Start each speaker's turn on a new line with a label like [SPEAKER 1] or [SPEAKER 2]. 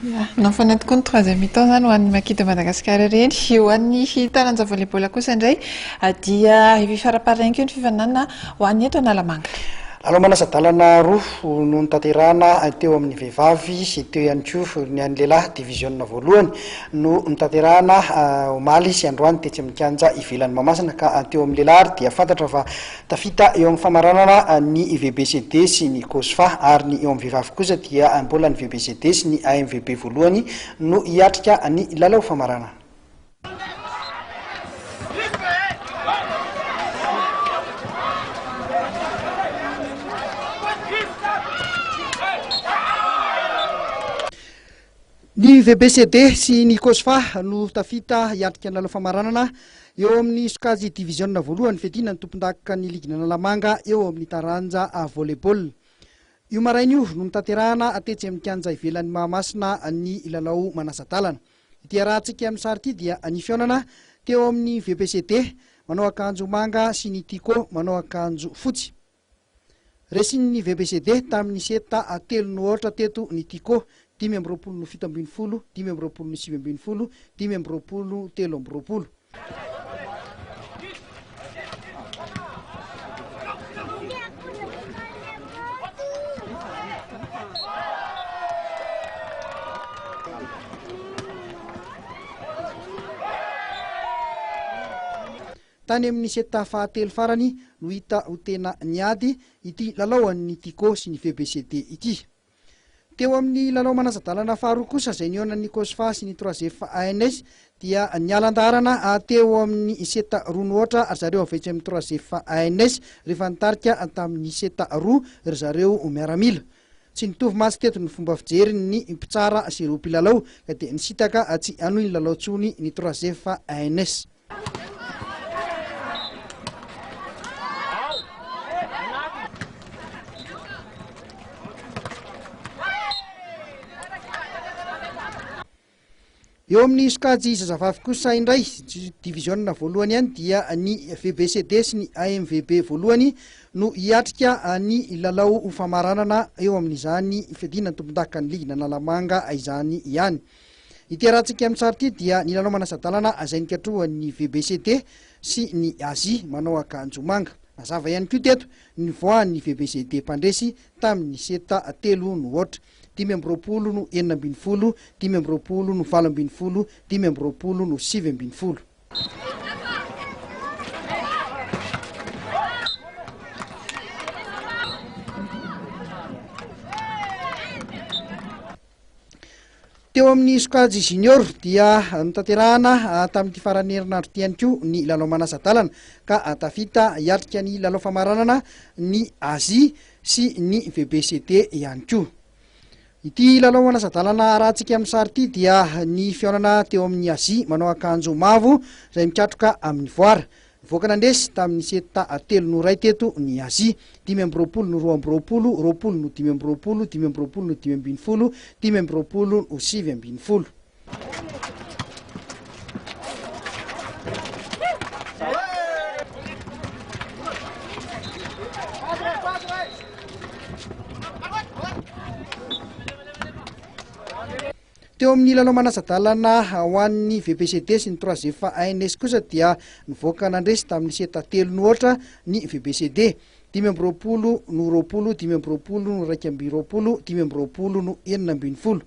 [SPEAKER 1] Ya, nafana tokoa ny troisième mi-temps izany ho an'ny Maki de Madagascar ireny. Ho an'ny taranja volley-ball kosa indray dia efa faraparany ihany koa ny fifaninanana ho an'ny eto Analamanga.
[SPEAKER 2] Lalao manasa-dalana roa no notanterahana teo amin'ny vehivavy sy teo ihany koa ny an'ny lehilahy diviziona voalohany no notanterahana omaly sy androany tetsy amin'ny kianja ivelan'i Mahamasina ka teo amin'ny lehilahy ary dia fantatra fa Tafita eo amin'ny famaranana ny VBCD sy ny Cosfa ary ny eo amin'ny vehivavy kosa dia mbola ny VBCD sy ny AMVB voalohany no hiatrika ny lalao famaranana. Ny VBCD sy ny Cosfa no tafita hiatrika ny lalao famaranana eo amin'ny sokajy diviziona voalohany fiadiana ny tompondakan'ny ligin'Analamanga eo amin'ny taranja volley-ball. Io maraina io no notanterahana tetsy amin'ny kianja ivelan'i Mahamasina ny lalao manasa-dalana. Ity arahantsika amin'ny sary ity dia ny fihaonana teo amin'ny VBCD manao akanjo manga sy ny Tiko manao akanjo fotsy. Resin'ny VBCD tamin'ny seta telo no aotra teto ny Tiko, 25 no 17, 25 no 19, 25 no 23. Tany amin'ny seta fahatelo farany no hita ho tena niady ity lalao an'ny Tiko sy ny VBCD ity. Teo amin'ny lalao manasa-dalana faharoa kosa izay nihaonan'ny Cosfa sy ny Trois FANS dia niala an-daharana teo amin'ny seta roa no aotra ry zareo avy etsy amin'ny Trois FANS rehefa nitarika tamin'ny seta roa ry zareo miaramila. Tsy nitovy mantsy teto ny fomba fijerin'ny mpitsara sy ireo mpilalao ka dia nisintaka tsy hanohy ny lalao intsony ny Trois FANS. Eo amin'ny sokajy zazavavy kosa indray, diviziona voalohany ihany dia ny VBCD sy ny AMVB voalohany no hiatrika ny lalao ho famaranana eo amin'izany fiadiana ny tompondakan'ny ligin'Analamanga izany ihany. Ity arahantsika amin'ny sary ity dia ny lalao manasa-dalana izay nikatrohan'ny VBCD sy ny Asie manao akanjo manga. Nazava ihany koa teto ny nivoahan'ny VBCD mpandresy tamin'ny seta telo no aotra, 25 no 16, 25 no 18, 25 no 19. Teo amin'ny sokajy junior dia notanterahana tamin'ity faran'ny herinandro ity ihany koa ny lalao manasa-dalana ka tafita hiatrika ny lalao famaranana ny Asie sy ny VBCT ihany koa. Ity lalao manasa-dalana arahantsika amin'ny sary ity dia ny fihaonana teo amin'ny Asie manao akanjo mavo izay mikatroka amin'ny voara. Nivoaka nandresy tamin'ny seta telo no iray teto ny Asia, 25 no 22, 20 no 25, 25 no 15, 25 no 19. Teo amin'ny lalao manasa-dalana ho an'ny VBCD sy ny Trois FANS kosa dia nivoaka nandresy tamin'ny seta telo no aotra ny VBCD, 25 no 20, 25 no 21, 25 no 16.